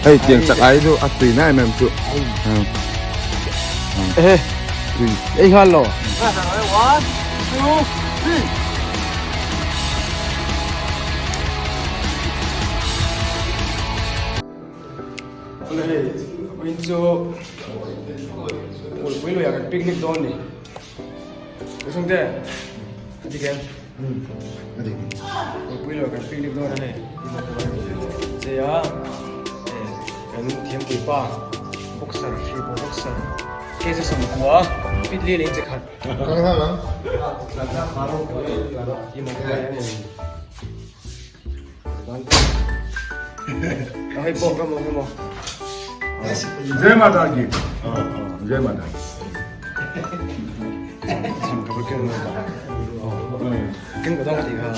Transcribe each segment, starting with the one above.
Hei tiang chak ai chu a tui na em em chu. Tui. Ei ngal lo. 1 2 3 Hei vawiin chu Ulpui luiah kan picnic dawn ni. Ka chhungte a dik em? A dik. Ulpui luiah kan picnic dawn a hei. Che a kan thiampui pa boxer hripo boxer kei chu sawmkua fit li leh inche khat. Kal nghal ang. I mawh a ni. Hei pawh ka maw ka maw. Jai Mata Di. Jai Mata Di. Tham ka ba ken ba. Ken ka dong ka ti kha.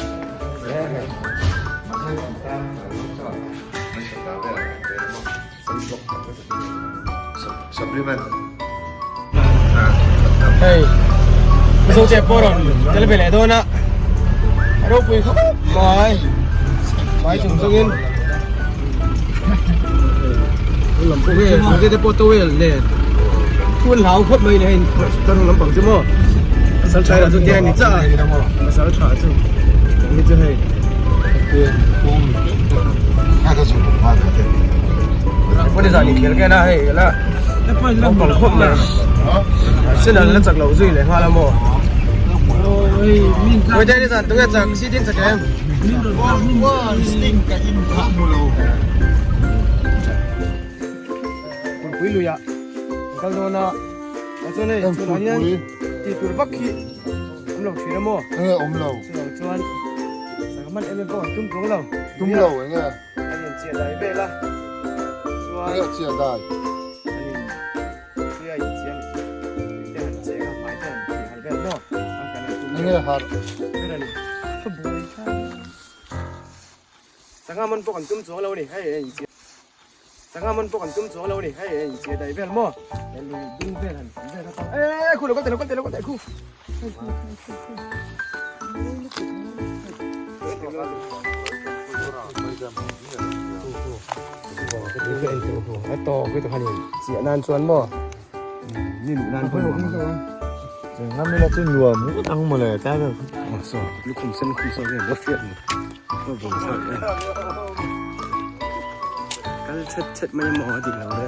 Supplement. Hei. Mizo che pawh rawn tel ve leh dawn a. A ropui khawp mai. Mai chung chungin. Lam pawh hei chung te pawh towel nen. Thu an hlau khawp mai ni hei tan lampang chu maw. Pasal tha erawh chu tiang a ni chiah a. Pasal tha chu. Hei chu hei. Pui luiah kal dawn a chuan hei tunah hian tih tur vak hi awm lo thin a maw awm lo chuvang chuan sangha man em em pawh an tum tluang lo tum lo eng nge an in chiah dai vel a chuan enge chiah dai an in tuia in chiah ni chu tui te han cheng a hmai te han tih har vel maw a kan han tum enge har ber a ni ka buai thlak sangha man pawh kan tum chuang lo a ni hei a in chiah Sangha man pawh kan tum chuang lo a ni, hei hei inchhir daih vel maw? He lui dung vel han tam vel kha chuan eee khu lo kal teh lo kal teh lo kal teh khu. A tawk hi tawh khanin chiah nan chuan maw ni luh nan pawh Ngam ila chu nuam ngawt ang mawle tlai vel aw saw lukhum sen lukhum saw nge maw hriat ni. Kal chet chet mai maw a dik lo le.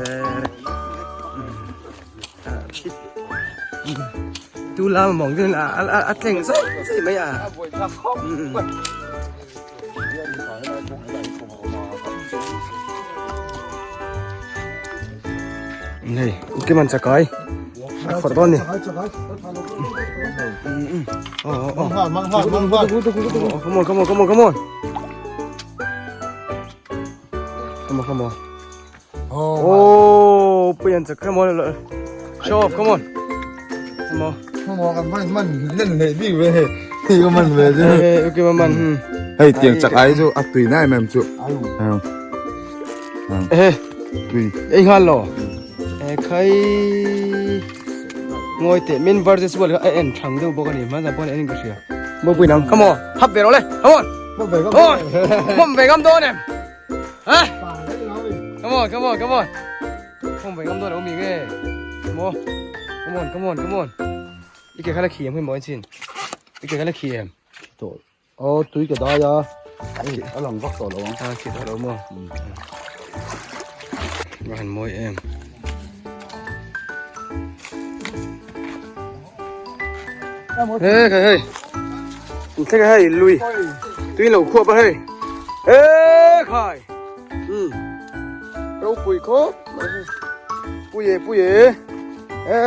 Tu la mawng din a a tleng zai zai mai a. Nei, ukiman chakai. A khawrh dawn ni. Come on, come on, come on, come on. Come on, come on. Oh, puyan chak come on. Show off, come on. Come on. Come on, man, man, len leh bik ve hei. Hei ka man ve chu. Hey, okay, man. Hei tiang chak ai chu a tui na em em chu. Eh, Tui. Ei ngal lo. Eh, khai. Ngoi te min versus wal a en thang deuh bawk a ni hmanah pawh en ka hria. Mo pui nang come on hap ve rawh le come on. Come on. Mom ve ngam dawn em. Ha? Come on come on come on. Mom ve ngam dawn lo mi nge. Mo. Come on come on come on. I ke khala khi em hui mo chin. I ke khala khi em. Tawh. Aw tui ka dai a, a lang vak tawh lo ang. A khi tawh lo maw? Va han mawi em. Hei hei hei. Thek hei lui. Tui lo khuap a hei. Ê khai. Ừ. Ropui khawp mai hei. Pui e pui e. Ê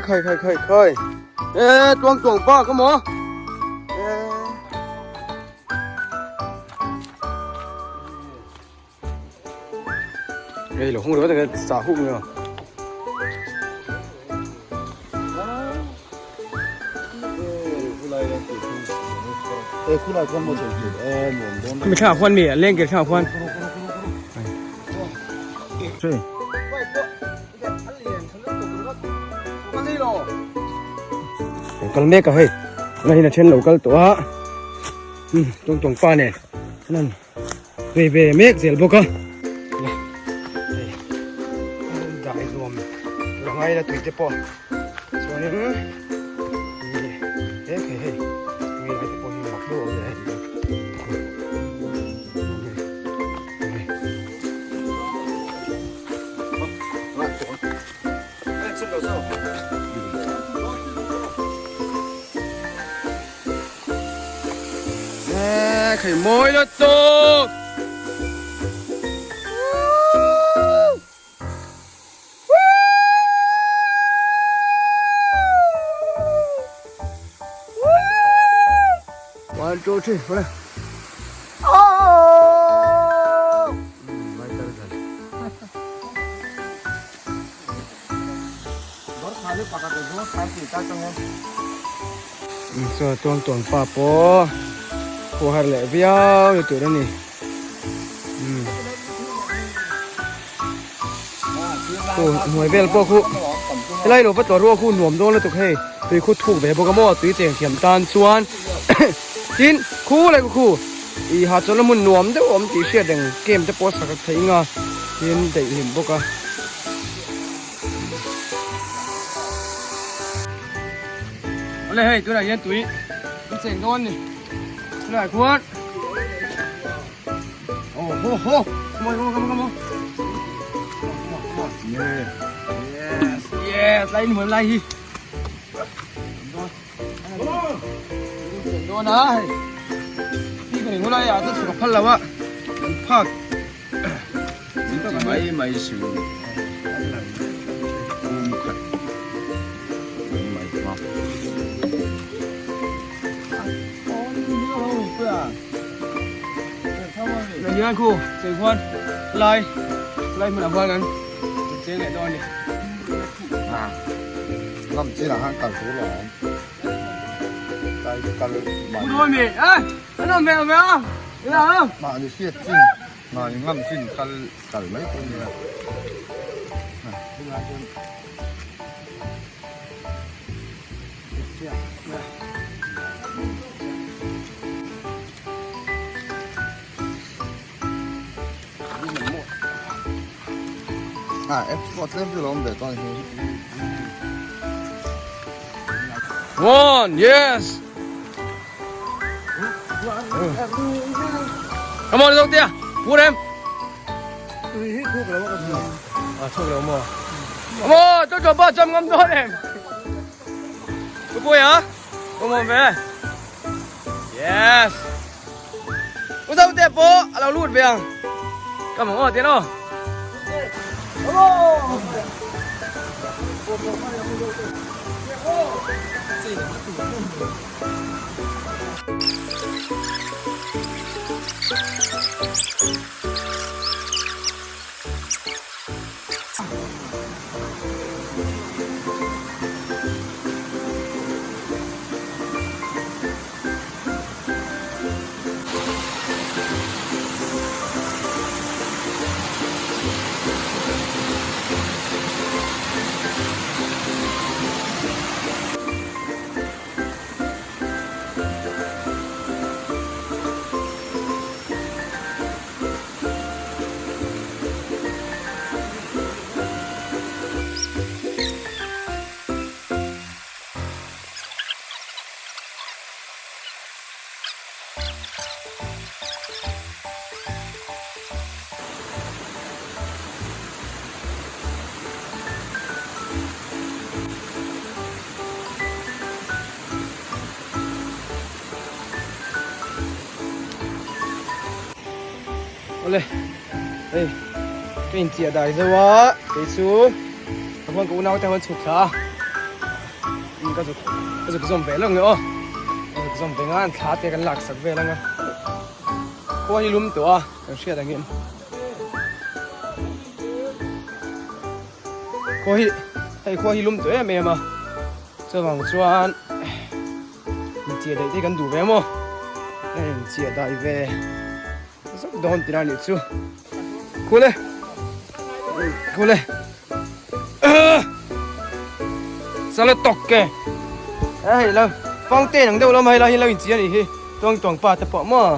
khai khai khai khai. Ê tuang tuang pa ka maw. Ê. Đây là không được cái xả hụt nữa. Mi thla khuan mi leng ke thla khuan. Chơi. Kal mek a hei tunah hian a then lo kal tawh a tawng tawng pa nen an ve ve mek zel bawk a hei dai nuam lo ngai la tui te pawh chuanin he hei hei tui lai te pawh hi mak deuh a awm leh a Hei mawi la tawk. One, two, three, four. Oh! Chuan tuang tuang pa pawh khaw har leh viau ni tur a ni. Khu hnuai vel pawh khu helai lo va tlawh ruak khu nuam dawn lutuk hei tui khu thuk ve bawk a maw tui cheng thiam tan chuan tin khu leh khu ih hahchawlhna hmun nuam deuh a awm tih hriat reng game te pawh a sak theih anga tin daihlim bawk a. Awle hei tunah hian tui an cheng dawn ni tunah khuan oh ho ho come on come on come on come on come on come on yes yes lai hmuam lai hi dawn a hei ti ka ni ngulai ah te chhuk a phal lo a kan phak Mai mai su um khat mai mai ma. Này như anh khu, chơi khuôn, lai, lai mình làm khuôn anh, chơi lại đôi này. Ngam chi là hang kal thu lawm. Kai kal mai. Đôi mì, ê, anh mèo mèo, thế nào? Mahni hriat chin Mahni ngam chin kal kal mai pawh nia. Ah, F pawh tlem chu lo awm ve tawh a ni hi. One, yes. Come on, Dok Tia. Put em. À, thuốc lo maw? Come on, tôi cho ba trăm ngâm đó em. Cô bùi hả? Come on về. Yes. Cô dâu đẹp bố, à lo lút về à? Come on, tiền đâu? Come on. Awle hei ka inchiah dai zeuh a kei chu ka huan ka unau te huan chhuk thla a ka zuk ka zuk zawm ve lawk ni aw ka zuk zawm ve nga an thla te kan lak sak vel anga khua hi lum tawh a kan hriat angin Khua hi hei khua hi lum tawh em em a chuvang chuan inchiah daih te kan duh ve maw a inchiah daih ve zawk dawn tir a nih chu khule khule. Sala tawk ke. A hei lo fountain ang deuh lo mai lai hi lo inchi a nih hi tuang tuang pa te pawh maw.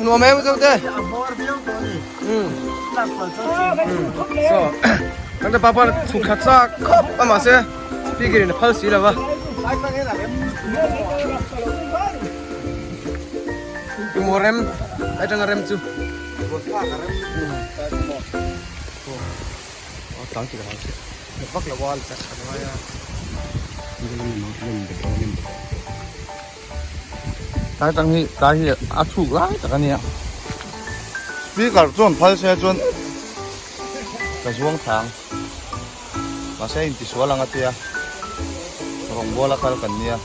Nuam em zo te. So, kan ta papa chhuk khat chak khawp a mahse speaker in a phal si lova. Emaw rem atanga rem chu tlang chi ka hau chiah vak lo a chak khat ngai a tlai tang hi tlai hi a chhuk lai tak a nia speaker chuan phal se chuan ka zuang thang mahse intisual ang a tia rawngbawl a kal kan nia.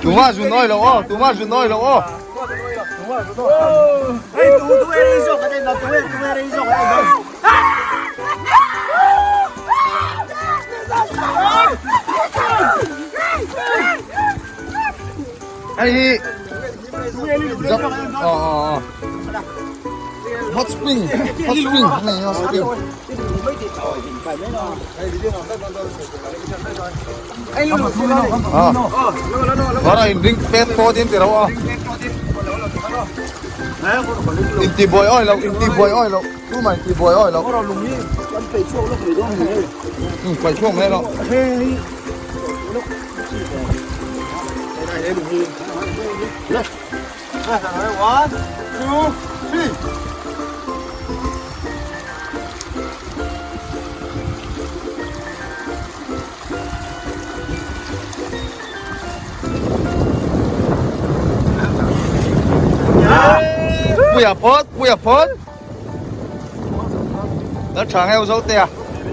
Tuma zu noi lo aw, tuma zu noi lo aw. Hei hi Hot spring, hot spring, này hot spring. Đó in ring pet po tin ti ro a. In ti buai oi lo, in ti buai oi lo. Tu mai ti buai oi lo. Ừ, quay chuông lên lo. One, two, three. Puia phawt, puia phawt. Nó chàng heo dấu tè.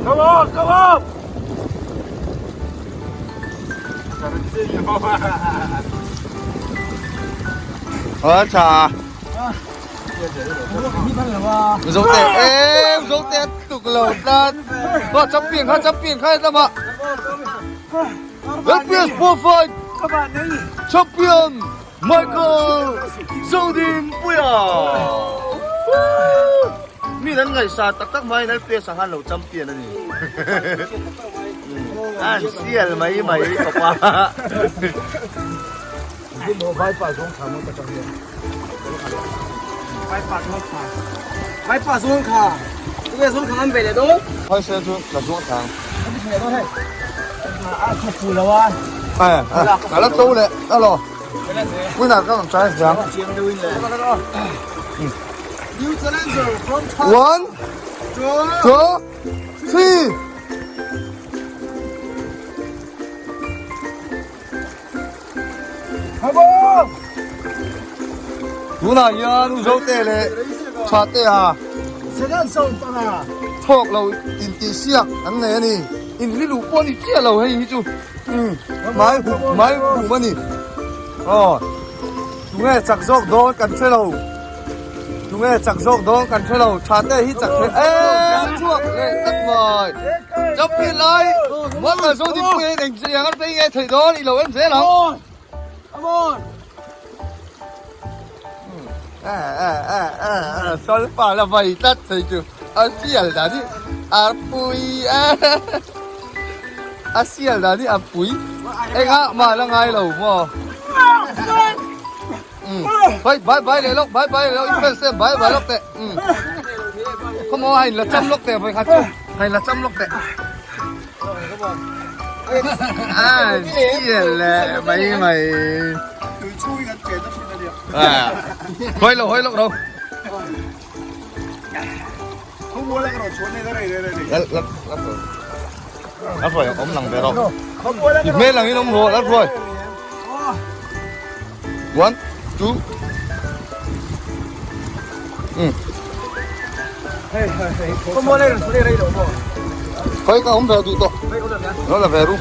Come on, come on. Ờ chà. Dấu tè, ê, dấu tè tục lầu ta. Có champion khai champion khai ra mà. FPS Profile Champion Michael Zodin Puia. Mi nan ngaihsa tak tak mai LPS ah khan lo champion a ni. An sial mai mai khawp a. Phai se chu ka zuang thang. Ai, a la tlo leh a law. Winner ka rawn try hiam. One, two, three. Tunah hian u Zote leh Thate a thawk lo intihsiak an nei a ni. In ri luh pawh a ni chiah lo hei hi chu hmai hup hmai hum a ni. Aw tunge chak zawk dawn kan hre lo tunge chak zawk dawn kan hre lo Thate hi chak thei eee chhuak leh tlat mai. Champion lai Mata Zodinpuia hian eng chiang an phei nge theih dawn i lo en zel ang. Come on! Salpa la vai tlat thei chu a sial dan hi a pui a sial dan hi a pui engah mah la ngai lo maw bai bai bai leh lawk bai bai leh lawk i fans te bai bai lawk teh khawmaw a inla cham lawk teh vawikhat chu a inla cham lawk teh. A sial leh mai mai. Hawi lo hawi lo ro. Lát rồi ống lằng về rồi. Mê lằng in ống rồi lát rồi. One, two. Ừ. Không mua đây rồi, đây rồi. Khawi ka awm ve duh tawh. Lo la ve ru.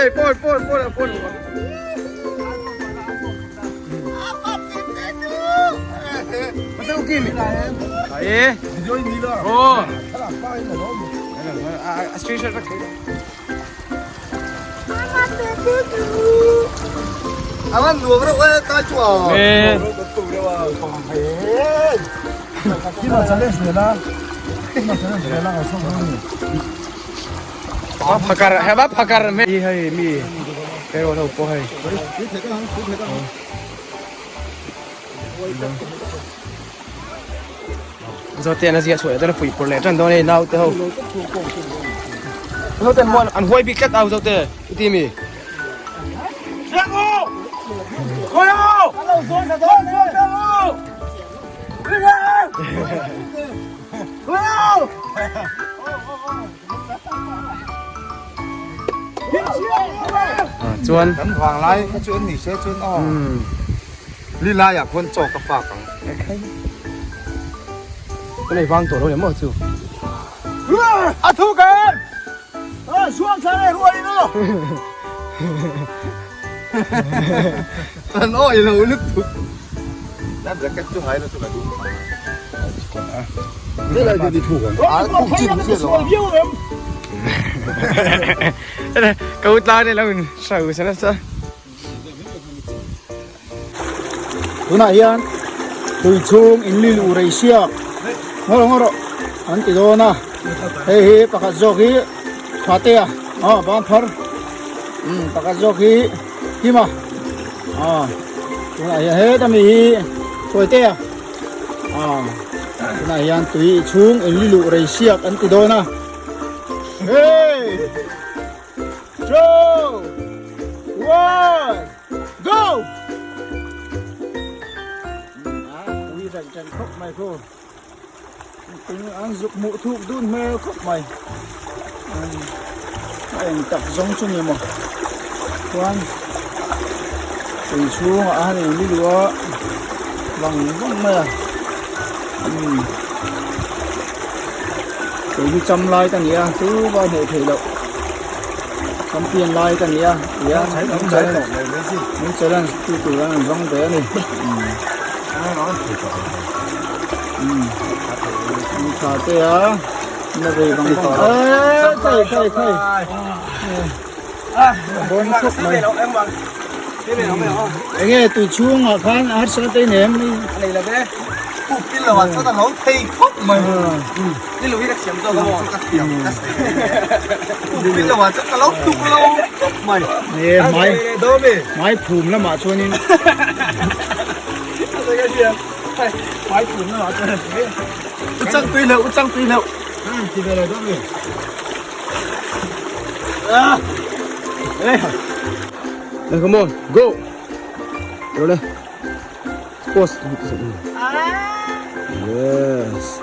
Ê, poi, poi, poi, poi. Aye. Oh. Screenshot rak Aman nuam reuh e kai chu a. Ê. Phakar, heba phakar me. Hei mi. Pero lo po hei. Zote an zia chhuah tan pui pur leh tan dawn hei nau te ho. Zote muan an huai bik tlat au zote uti mi. Chuan kan vang lai kha chu an ni se chuan aw li lai ah khuan chaw ka fak ang ka nei vang tawh lo le maw chu a thu kan a suang thla le ruai no an awi lo lutuk nan jacket chu hai la chu ka duh a thuk chin chiah lo a ka u tlang te lo in hro sa nasa Tunah hian tui chhung in lil u rei siak ngawr ngawr an ti dawn a hei hi pakhat zawk hi tha te a aw ban phar umm pakhat zawk hi him a aw tunah hian heta mi hi sawi te a aw tunah hian tui chhung in lil u rei siak an ti dawn a hey two one go ui reng reng khawp mai khu tin an zuk hmuh thuk dun hmel khawp mai a eng tak zawng chu ni maw chuan tui chhungah a han in ni luh a vang vang mai a umm tui hi cham lai ka ni a chu va hmuh theih loh champion lai ka ni a tia min challenge tu tur an rawn zawng ve a ni umm tha te a na vei vang vang a thei thei thei bawn khawp mai enge tui chhungah khan a harsa te nem Hmai phum lamah chuanin Come on, go. Rồi đây. Pause. Yes.